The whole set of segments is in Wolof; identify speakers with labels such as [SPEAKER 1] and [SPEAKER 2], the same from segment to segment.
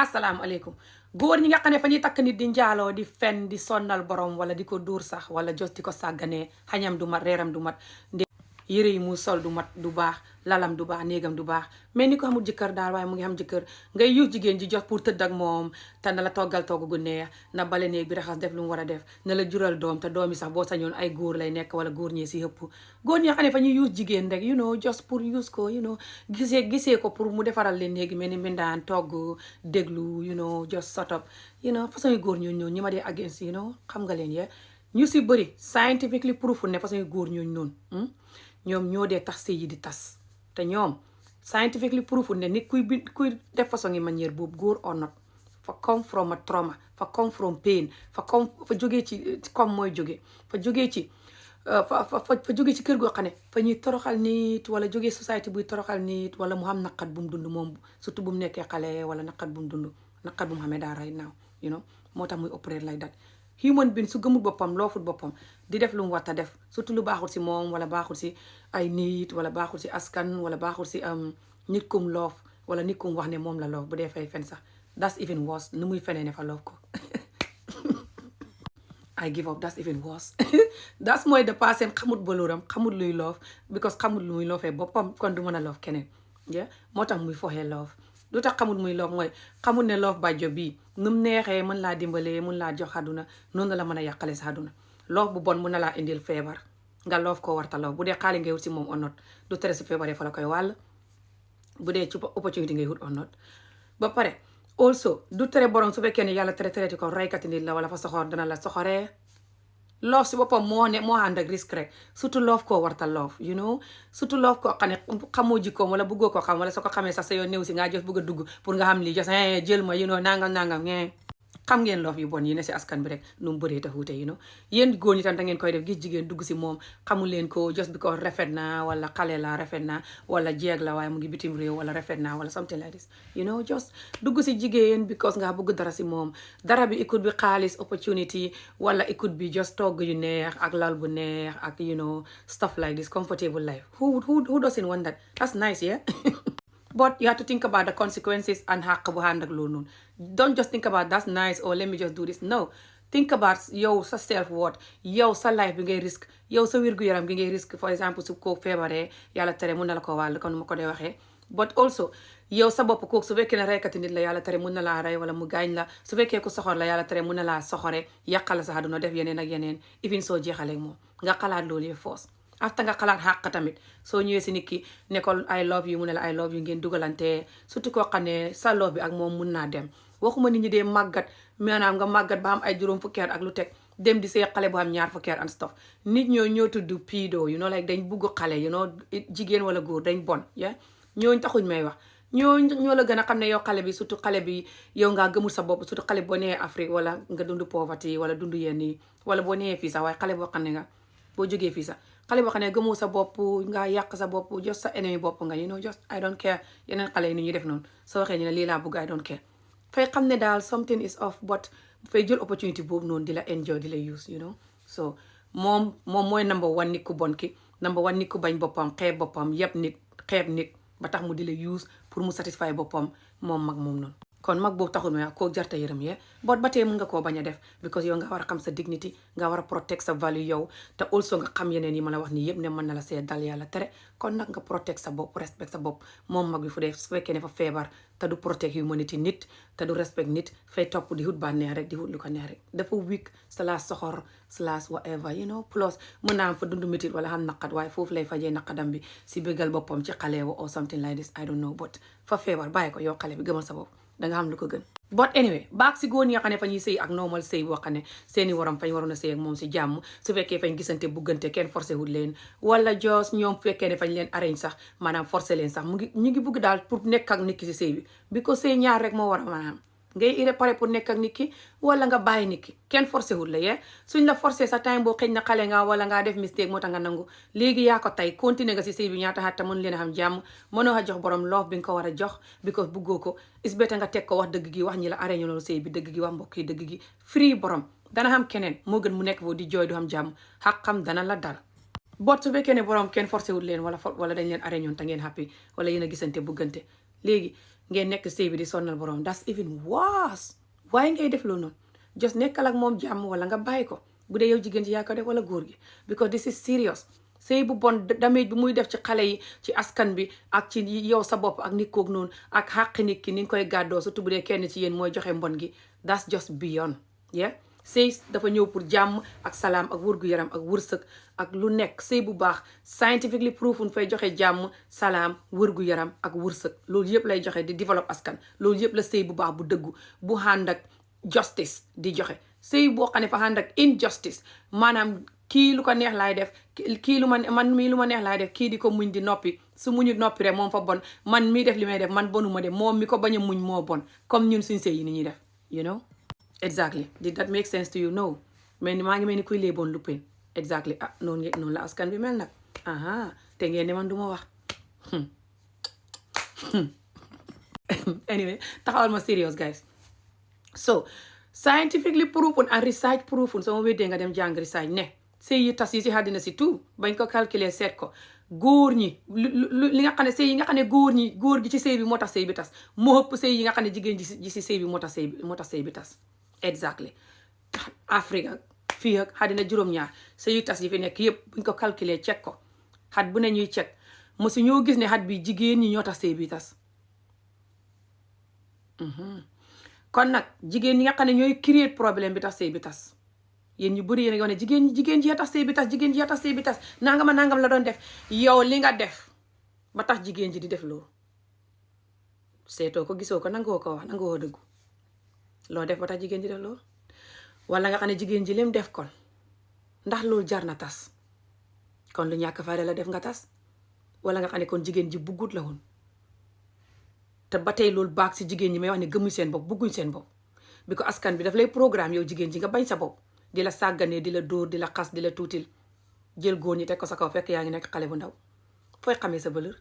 [SPEAKER 1] asalaamaaleykum góor ñi nga xam ne fa ñuy takk nit di njaaloo di fen di sonnal borom wala di ko dóor sax wala jos di ko sàgganee xañam du mat reeram du mat yére yi mu sol du mat du baax lalam du baax néegam du baax mais ni ko xamul jëkkër daal waaye mu ngi xam jëkkër ngay yu jigéen ji jox pour tëdd ak moom te na la toggal togg gu neex na bale néeg bi raxas def lu mu war a def na la jural doom te doom yi sax boo sañoon ay góor lay nekk wala góor ñee si yëpp góor ñi xam ne fa ñuy use jigéen rek just pour use ko gisee ko pour mu defaral leen néegi mel ni mbindaan togg déglu just sort of façon yu góor ñooñu ñi ma dee against xam nga leen yee ñu si bëri scientifically proof ne façon yu góor ñooñu noonu ñoom ñoo dee tax sëy yi di tas te ñoom scientifically proof ne nit kuy def façon yi manière boobu góor or not fa come from a trauma fa come from pain fa jógee ci comme mooy jóge fa jógee ci fa jógee ci kër goo xam ne fa ñuy toroxal nit wala jógee société buy toroxal nit wala mu xam naqat bu mu dund moom surtout bu mu nekkee xale wala naqat bu mu dund naqat bu mu xamee daa right now moo tax muy operate like that human being su gëmul boppam loofut boppam di def lu mu war a def surtout lu baaxul si moom wala baaxul si ay nit wala baaxul si askan wala baaxul si nit kum loof wala nit kum wax ne moom la loof bu dee fay fen sax that's even worse nu muy fenee ne fa loof ko I give up that's even worse that's mooy the person xamut baluuram xamut luy loof because xamut lu muy loofee boppam kon du mën a loof keneen moo tax muy foxee loof lu tax xamul muy loof mooy xamul ne loof bàjjo bii nu mu neexee mën laa dimbalee mën laa jox àdduna noonu la mën a yàqale sa àdduna loof bu bon mun na laa indil feebar nga loof koo warta loof bu dee xaali ngay wut si moom onot du tere su feebaree fa la koy wàll bu dee ci opportunité ngay wut onot ba pare also du tere borom su fekkee ne yàlla traité ko raykati nit la wala fa soxor dana la soxoree loof si boppam moo ànd ak risque rek surtout loof koo warta loof surtout loof koo xam ne xamoo jikkoom wala bëggoo ko xam wala soo ko xamee sax sa yoon néew si ngaa jos bëgg a dugg pour nga xam lii jos jël ma nangam xam ngeen loof yu bon yi ne si askan bi rek nu mu bëree te xuute yéen góor ñi tam da ngeen koy def gis jigéen dugg si moom xamul leen ko just because rafet na wala xale la rafet na wala jeeg la waaye mu ngi bitim réew wala rafet na wala something like this just dugg si jigéen because nga bëgg dara si moom dara bi ikut bi xaalis opportunity wala ikut bi just togg yu neex ak lal bu neex ak stuff like this comfortable life who doesn't want that that's nice But you have to think about the consequences and xàq bu ànd ak loolu noonu don't just think about that's nice or let me just do this no think about yow sa self worth yow sa life bi ngay risque yow sa wér-gu-yaram gi ngay risque for exemple su ko feebaree yàlla tere mun na la ko wàll comme nu ma ko dee waxee but also yow sa bopp kooku su fekkee ne reykati nit la yàlla tere mun na laa rey wala mu gaañ la su fekkee ku soxor la yàlla tere mun na laa soxore yàqal la sa àdduna def yeneen ak yeneen even soo jeexalee moom nga xalaat loolu yëpp force after nga xalaat xàq tamit soo ñëwee si nit ki ne ko I love you mu ne la I love you ngeen dugalante surtout koo xam ne sa love bi ak moom mun naa dem waxuma nit ñi dee màggat maanaam nga màggat ba am ay juróom fukki at ak lu teg dem di see xale bu am ñaar fukki at and stuff nit ñoo tudd pido like dañ bugg xale jigéen wala góor dañ bon ñooñ taxuñ may wax ñoo la gën a xam ne yow xale bi surtout xale bi yow ngaa gëmul sa bopp surtout xale boo nee Afrique wala nga dund pauvreté wala dund yenn yi wala boo nee fii sax waaye xale boo xam ne nga boo jógee fii sax xale boo xam ne gëmoo sa bopp nga yàq sa bopp just sa ennemi bopp nga just I don't care yeneen xale yi ni ñuy def noonu soo waxee ñu ne lii laa bëgg I don't care fay xam ne daal something is off but fay jël opportunity boobu noonu di la enjoy di la use so moom mooy number one nit ku bon ki number one nit ku bañ boppam xeeb boppam yëpp nit xeeb nit ba tax mu di la use pour mu satisfy boppam moom mag moom noonu kon mag boobu taxul ma koo jarta yërëm boot ba tey mën nga koo bañ a def because yow nga war a xam sa dignity nga war a protect sa value yow te also nga xam yeneen yi ma la wax nii yëpp ne mën na la see dal yàlla tere kon nag nga protect sa bopp respect sa bopp moom mag bi fu dee su fekkee ne fa feebar te du protect humanity nit te du respect nit fay topp di hut bànneex rek di hut lu ko neex rek dafa weak slash soxor slash whatever plus mën naa am fa dund métit wala xam naqat waaye foofu lay fajee naqadam bi si bëggal boppam ci xale wa or something like this I don't know but fa feebar bàyyi ko yow xale bi gëmal sa bopp danga xam lu ko gën but anyway baag si góor ñi nga xam ne fa ñuy sëy ak normal sëy boo xam ne seeni waram fañ waroon a sëy ak moom si jàmm su fekkee fañ gisante buggante kenn forcé wul leen wala jos ñoom fekkee ne fañ leen arrange sax maanaam forcé leen sax ñu ngi bugg daal pour nekk ak nit ki si sëy bi bi ko sëy ñaar rek moo war a maanaam ngay ire pare pour nekk ak nit ki wala nga bàyyi nit ki kenn forcé wul la suñ la forcé sa time boo xëy na xale nga wala ngaa def mistake moo tax nga nangu léegi yaa ko tey continuer nga si sëy bi ñaata xatta mën leen a xam jàmm mënoo a jox borom loof bi nga ko war a jox because buggoo ko is better nga teg ko wax dëgg gi wax ñi la arrêté loolu sëy bi dëgg gi wax mbokk yi dëgg gi free borom dana xam keneen moo gën mu nekk foofu di jooy du xam jàmm xaqam dana la dal bot su fekkee ne borom kenn forcé wul leen wala dañ leen arrêté ñoon te ngeen happy wala yéen a gisante buggante léegi ngeen nekk sëy bi di sonnal borom that's even worse waaye ngay def loolu noonu just nekkal ak moom jàmm wala nga bàyyi ko bu dee yow jigéen ji yaa ko def wala góor gi because this is serious sëy bu bon damage bi muy def ci xale yi ci askan bi ak ci yow sa bopp ak nit koog noonu ak xàq nit ki ni nga koy gàddoo surtout bu dee kenn ci yéen mooy joxe mbon gi that's just beyond yeah sëy dafa ñëw pour jàmm ak salaam ak wërgu yaram ak wërsëg ak lu nekk sëy bu baax scientifically proven fay joxe jàmm salaam wërgu yaram ak wërsëg loolu yëpp lay joxe di développe askan loolu yëpp la sëy bu baax bu dëggu bu ànd ak justice di joxe sëy boo xam ne fa ànd ak injustice maanaam kii lu ko neex laay def kii lu man mii lu ma neex laay def kii di ko muñ di noppi su muñu noppi rek moom fa bon man mii def li may def man bonuma de moom mi ko bañ a muñ moo bon comme ñun suñ sëy yi ni ñuy def you know exactly did that make sense to you no mais ni maa ngi mel ni kuy léeboon lu pen exactly ah noonu la askan bi mel nag aha te ngeen ne man duma wax anyway taxawal ma serious guys so scientifically proven and research proven soo ma weddee nga dem jàng research ne sëy yi tas yi si àddina si tout bañ ko calculer seet ko góor ñi li nga xam ne sëy yi nga xam ne góor gi ci sëy bi moo tax sëy bi tas moo ëpp sëy yi nga xam ne jigéen ji si sëy bi moo tax sëy bi tas exactly Afrique fii ak àddina juróom-ñaar sëy yu tas yi fi nekk yëpp buñ ko calculer check ko xat bu ne ñuy check mosu ñoo gis ne xat bi jigéen ñi ñoo tax sëy bi tas kon nag jigéen ñi nga xam ne ñooy créer problème bi tax sëy bi tas yéen ñu bëri yéen a ngi wax ne jigéen ji yaa tax sëy bi tas jigéen ji yaa tax sëy bi tas nangama nangam la doon def yow li nga def ba tax jigéen ji di def loolu seetoo ko gisoo ko nangoo ko wax nangoo dëggu loo def ba tax jigéen ji def loolu wala nga xam ne jigéen ji lim def kon ndax loolu jar na tas kon lu ñàkk fayda la def nga tas wala nga xam ne kon jigéen ji buggut la woon te ba tey loolu baax si jigéen ñi may wax ne gëmuñ seen bopp bugguñ seen bopp bi ko askan bi daf lay programme yow jigéen ji nga bañ sa bopp di la sàgganee di la dóor di la xas di la tuutil jël góor ñi teg ko sa kaw fekk yaa ngi nekk xale bu ndaw fooy xamee sa valeur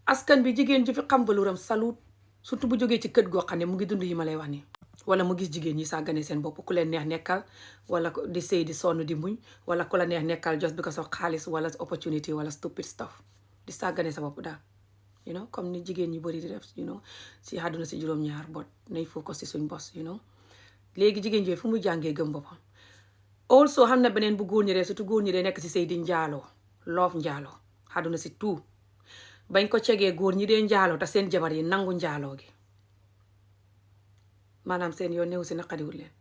[SPEAKER 1] askan bi jigéen ji fi xam valeuram salut surtout bu jógee ci kët goo xam ne mu ngi dund yi ma lay wax nii wala mu gis jigéen ñi sàgganee seen bopp ku leen neex nekkal wala di sëy di sonn di muñ wala ku la neex nekkal just because of xaalis wala opportunity wala stupid stuff di sàgganee sa bopp daal you know comme ni jigéen ñi bëri di def you know si àdduna si juróom-ñaar bot nay focus si suñ bos you know léegi jigéen ji fu mu jàngee gëm boppam also xam na beneen bu góor ñi de surtout góor ñi de nekk si sëy di njaaloo loof njaaloo àdduna si tout bañ ko cegee góor ñi dee njaaloo te seen jabar yi nangu njaaloo gi maanaam seen yoon néew si naqadiwul leen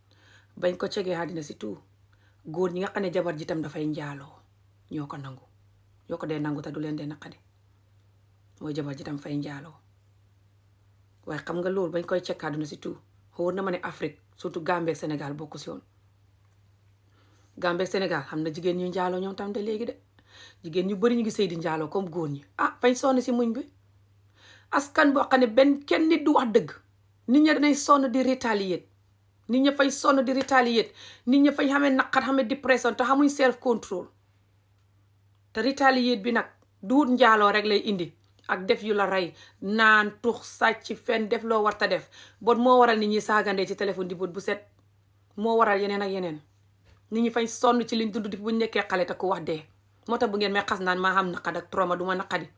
[SPEAKER 1] bañ ko cegee àddina si tout góor ñi nga xam ne jabar ji tam dafay njaaloo ñoo ko nangu ñoo ko dee nangu te du leen dee naqadi mooy jabar ji tam fay njaaloo waaye xam nga loolu bañ koy cekk àdduna si tout wóor na ma ne Afrique surtout Gambie ak Sénégal bokku si woon Gambie ak Sénégal xam na jigéen ñu njaaloo ñoom tam de léegi de jigéen ñu bari ñu ngi sëy di njaaloo comme góor ñi fañ sonn si muñ bi askan boo xam ne benn kenn nit du wax dëgg nit ña danay sonn di retaliate nit ña fay sonn di retaliate nit ña fañ xamee naqar xamee dépression te xamuñ self control te retaliate bi nag duut njaaloo rek lay indi ak def yu la rey naan tux sàcc fen def loo warta def bon moo waral nit ñi saagandee ci téléphone di bët bu set moo waral yeneen ak yeneen nit ñi fañ sonn ci liñ dund di buñ nekkee xale te ku wax dee moo tax bu ngeen may xas naan maa xam naqad ak trauma du ma naqadi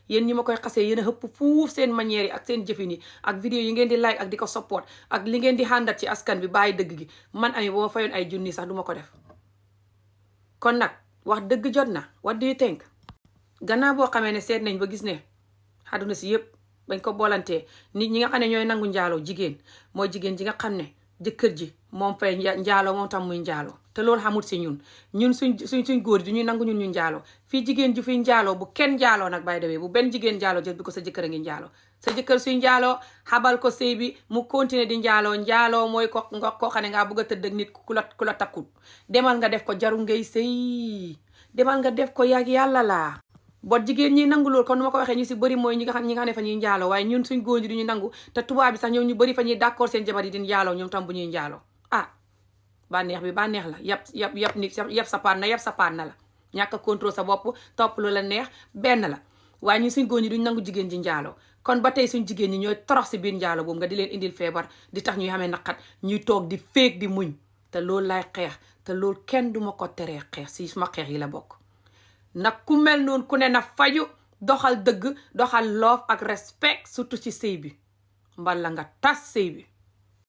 [SPEAKER 1] yéen ñi ma koy xasee yéen a xëpp fuuf seen manière yi ak seen jëfin yi ak vidéo yi ngeen di like ak di ko support ak li ngeen di xàndat ci askan bi bàyyi dëgg gi man Amie boo ma fayoon ay junni sax du ma ko def kon nag wax dëgg jot na what do you think gannaaw boo xamee ne seet nañ ba gis ne àdduna si yëpp bañ ko boolantee nit ñi nga xam ne ñooy nangu njaaloo jigéen mooy jigéen ji nga xam ne jëkkër ji moom fay njaaloo moom tam muy njaaloo te loolu xamut si ñun suñ góor yi du ñuy nangu ñun ñu njaaloo fii jigéen ji fiy njaaloo bu kenn njaaloo nag bay dawee bu benn jigéen njaaloo jël bi ko sa jëkkër a ngi njaaloo sa jëkkër suy njaaloo xabal ko sëy bi mu continuer di njaaloo mooy koo xam ne ngaa bëgg a tëdd ak nit ku la takkut demal nga def ko jaru ngay sëy demal nga def ko yàgg yàlla laa bot jigéen ñi nangu loolu kon nu ma ko waxee ñu si bëri mooy ñi nga xam ne fa ñuy njaaloo waaye ñun suñ góor ñi du ñu nangu te tubaab bi sax ñoom ñu bëri fa ñuy d'accord seen jabar yi di njaaloo ñoom tam bu ñuy njaaloo bànneex bi bànneex la yab nit yab sa paan na la ñàkk a contrôle sa bopp topp lu la neex benn la waaye ñun suñ góor ñi duñ nangu jigéen ji njaaloo kon ba tey suñ jigéen ñi ñooy torox si biir njaaloo boobu nga di leen indil feebar di tax ñuy xamee naqat ñuy toog di féeg di muñ te loolu lay xeex te loolu kenn duma ko teree xeex si suma xeex yi la bokk nag ku mel noonu ku ne na faju doxal dëgg doxal loof ak respect surtout ci sëy bi mbala nga tas sëy bi